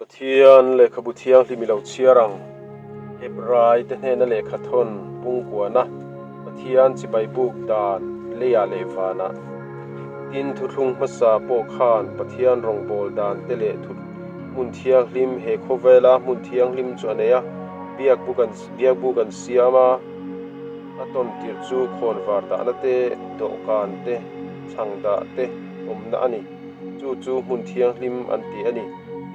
Pathian lehkhabu thianghlim i lo chhiar ang. Hebrai te hnena lehkha thawn pungkuana Pathian chibai buk dan leiah leh vanah. Tin, thuthlung hmasa pawh khan Pathian rawngbâwl dan te leh thu hmun thianghlim he khawvela hmun thianghlim chu a nei a, biakbuk an biakbuk an siam a, a tawn tirh chu khawnvar dahna te, dawhkan te, chhang dah te awmna a ni. Chu chu hmun thianghlim an ti a ni.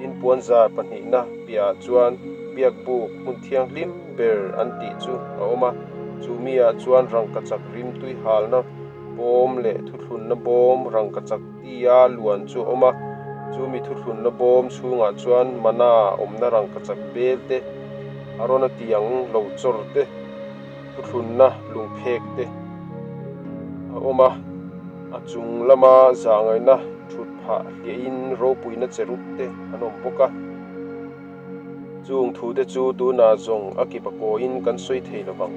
Tin, puanzar pahnihna piahah chuan biakbuk hmun thianghlim ber an tih chu a awm a. Chu miah chuan rangkachak rimtui halna bawm leh thuthlunna bawm rangkachak tia luan chu a awm a. Chu mi thuthlunna bawm chhungah chuan mana awmna rangkachak bel te, Arona tiang lo chawr te, thuthlunna lungphek te a awm a. A chung lama zahngaihna thut phah hliahin ropuina cherub te an awm bawk a. Chung thute chu tunah zawng a kip a kawiin kan sawi thei lo vang.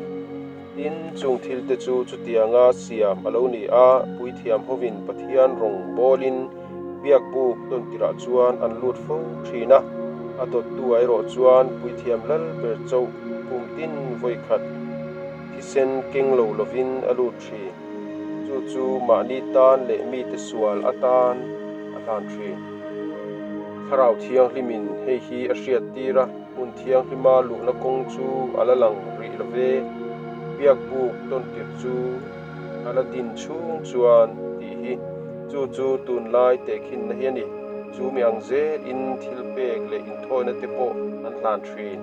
Tin, chung thilte chu chutianga siam a lo ni a, puithiam hovin Pathian rawng bawlin biakbuk tawn tirah chuan an lut fo thin a. A dawttu ah erawh chuan puithiam lal ber chauh kum tin vawi khat thisen keng lo lovin a lut thin. Chu chu mahni tan leh mite sual atan a hlan thin. Thlarau Thianghlimin hei hi a hriat tir a, hmun thianghlima luhna kawng chu a la lang rih lo ve. Biakbuk tawn tirh chu a la din chhung chuan tih hi chu chu tunlai tehkhinna hi a ni. Chu mi ang zelin thil pek leh inthawina te pawh an hlan thin.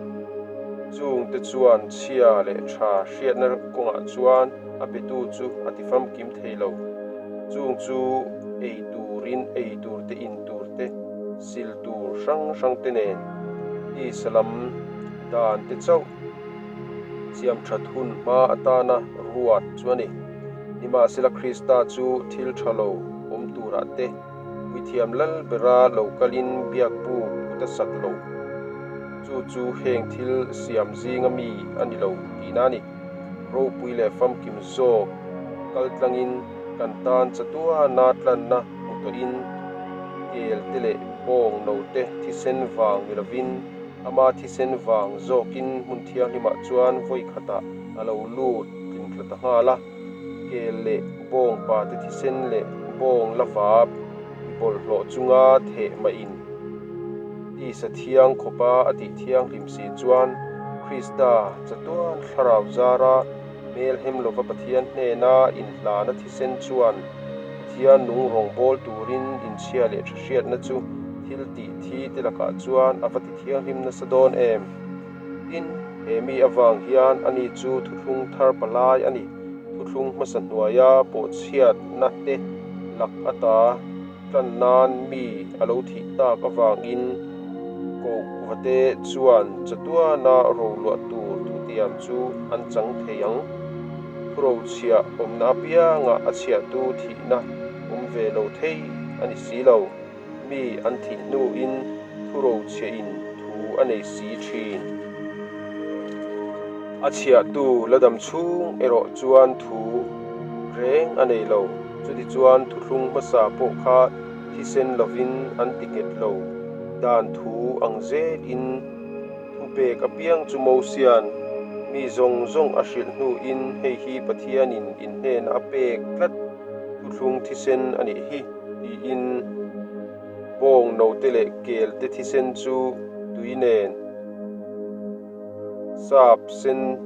Chungte chuan chhia leh tha hriatna kawngah chuan a petu chu a ti famkim thei lo. Chung chu ei turin ei tur te, in tur te, sil tur hrang hrang te nen tisa lam dan te chauh siam that hun hma atana ruat chu a ni. Nimahsela Krista chu thil tha lo awm turah te puithiam lal bera lo kalin biakbu kut a sak lo. Chu chu heng thil siam zinga mi a ni lo tihna a ni. Ropui leh famkim zawk kal tlangin kan tan chatuana tlanna hmu tawhin kel te leh bawng no te thisen vang ni lovin ama thisen vang zawkin hmun thianghlimah chuan vawi khatah a lo lut tlintla ta nghal a. Kel leh bawng pa te thisen leh bawng la vap i bawlhhlawh chunga theh mahin tisa thiang khawpa a tih thianghlim si chuan Krista chatuan thlarau zara hmelhem lova Pathian hnena inhlana thisen chuan Pathian nung rawng bawl turin inchhia leh tha hriatna chu thil tih thi te lakah chuan a va ti thianghlim nasa dawn em? Tin, he mi avang hian ani chu thuthlung thar palai a ni. Thuthlung hmasa hnuaia pawhchhiatna te lak ata tan nan mi a lo thih tak avangin Kohvate chuan chatuana roluah tur thutiam chu an chang thei ang. Thurochhiah awmna apiangah a chhiahtu thihna awm ve lo thei a ni si lo. Mi an thih hnuin thurochhiahin thu a nei si thin. A chhiahtu la dam chhung erawh chuan thu reng a nei lo. Chutichuan thuthlung hmasa pawh kha thisen lovin an ti nghet lo. Dan thu ang zelin thupek apiang chu Mosia'n mi zawng zawng a hrilh hnuin hei hi Pathianin in hnenah a pek tlat thuthlung thisen a nih hi. Tiin bawng note leh kel te thisen chu tui nen sap sen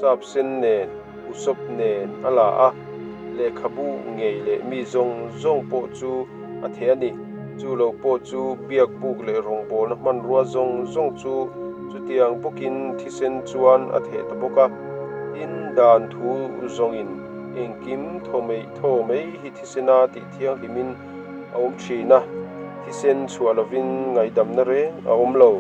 sap sen nen usawp nen a la a, lehkhabu ngei leh mi zawng zawng pawh chu a theh a ni. Chu lo pawh chu biakbuk leh rawngbawlna hmanrua zawng zawng chu chutiang bawkin thisen chuan a theh ta bawk a. Tin, dan thu zawngin engkim thaw mai thaw mai hi Thisena tih thianghlimin a awm thin a, thisen chhuah lovin ngaihdamna reng a awm lo.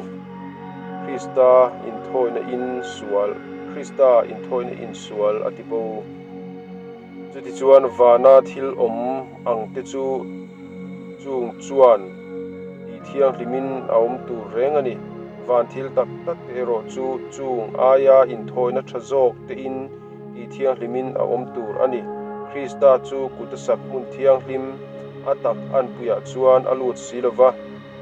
Krista inthawina in sual Krista inthawina in sual a ti bo. Chutichuan vana thil awm ang te chu chung chuan tih thianghlimin a awm tur reng a ni. Van thil tak tak te erawh chu chung aia inthawina tha zawk te in tih thianghlimin a awm tur a ni. Krista chu kut a sak hmun thianghlim a tak anpuiah chuan a lut si lo va.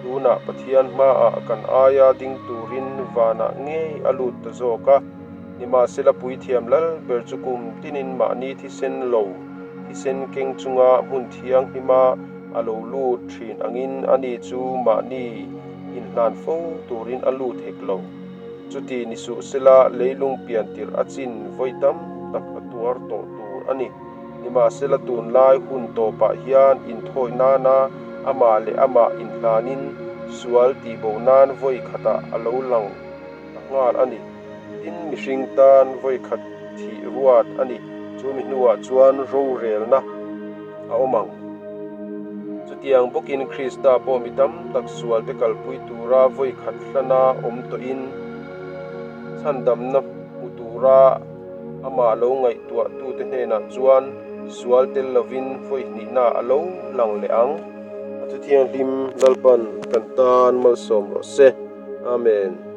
Tunah Pathian hmaah kan aia ding turin vanah ngei a lut ta zawk a. Nimahsela Puithiam Lal ber chu kum tinin mahni thisen lo, thisen keng chunga hmun thianghlima a lo lut thin angin ani chu mahni inhlan fo turin a lut hek lo. Chuti ni suh sela leilung pian tirh a chin vawi tam tak a tuar tawh tur a ni. Nimahsela tunlai hun tawpah hian inthawi nana amah leh amah inhlanin sual tihbo nan vawi khatah a lo lang ta nghal a ni. Tin, mihring tan vawi khat thih ruat a ni. Chu mi hnuah chuan rorelna a awm ang. Chutiang bawkin Krista pawh mi tam tak sualte kalpui tura vawi khat hlana awm tawhin chhandamna hmu tura amah lo ngaihtuahtute hnenah chuan sual tel lovin vawi hnihna a lo lang leh ang. A thuthianghlim Lalpan kan tan malsawm rawh se. Amen.